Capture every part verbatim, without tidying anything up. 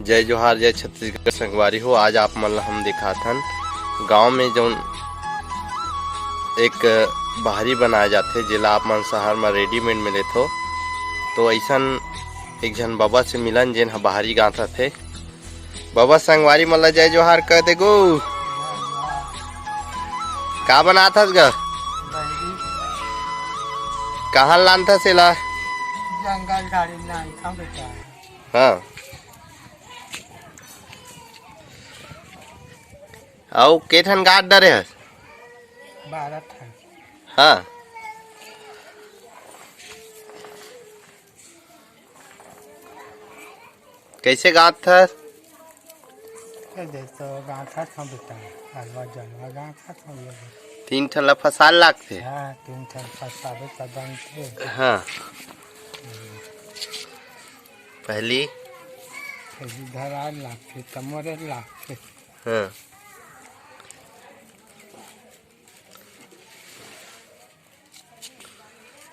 जय जोहार, जय छत्तीसगढ़ संगवारी हो। आज आप मन ला हम दिखाथन गांव में जौन एक बाहरी बनाए जाथे, जेला आप मन शहर में रेडीमेड में लेथो। तो अइसन एक झन बबा से मिलन, जेन ह बाहरी गांथत हे। बबा, संगवारी मन ला जय जोहार कह दे गो। का बनात हस ग? बहरी। कहाँ लानथस एला? जंगल गाड़ी में लानथन बेटा। हाँ। अउ के ठन गांठ डरे हस? बारह ठन। हाँ। कइसे गांथस? ए, जइसे गांथत हंव बेटा, अलवा जलवा गांथत हंव ये। तीन ठन ला फसाल लागथे। हाँ, तीन ठन फसाबे त बनथे। हाँ। पहली। पहली धरार लागथे, त मोरे लागथे। हाँ।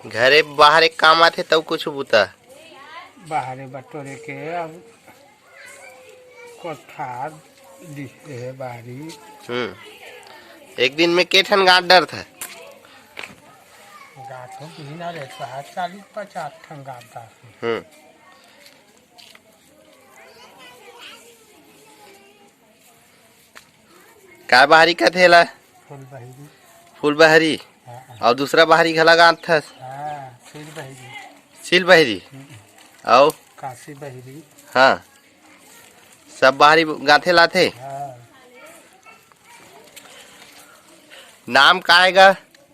घरे बाहरे काम आथे तब कुछ बुता? बाहरे बटोरे के अब कोठार दिखे हे बाहरी। हम्म। एक दिन में के ठन गांठ डरथा? गांठ हो बिना रे, साठ चालीस पचास ठन गांठ डरथे। हम्म। काय बाहरी कथे एला? फूल बहरी। फूल बहरी? हाँ। अउ दूसरा बाहरी घला गांथस? हाँ, सील बहरी। सील बहरी? हम्म। अउ? काशी बहरी। हाँ। सब बाहरी गांथे लाथे? हाँ। नाम का हे गा?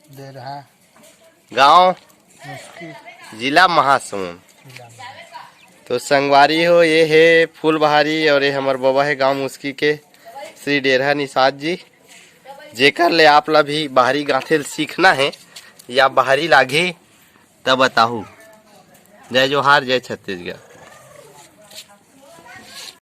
डेरहा। गांव? मुस्की। जिला महासमुंद। जिला महासमुंद। तो संगवारी हो, ये हे फूलबहारी और ये हमर बबा हे गांव मुस्की के श्री डेरहा निषाद जी, जेकर ले आप ला भी बाहरी गांथे ल सीखना हे या बाहरी लागही त बताहू। जय जोहार, जय छत्तीसगढ़।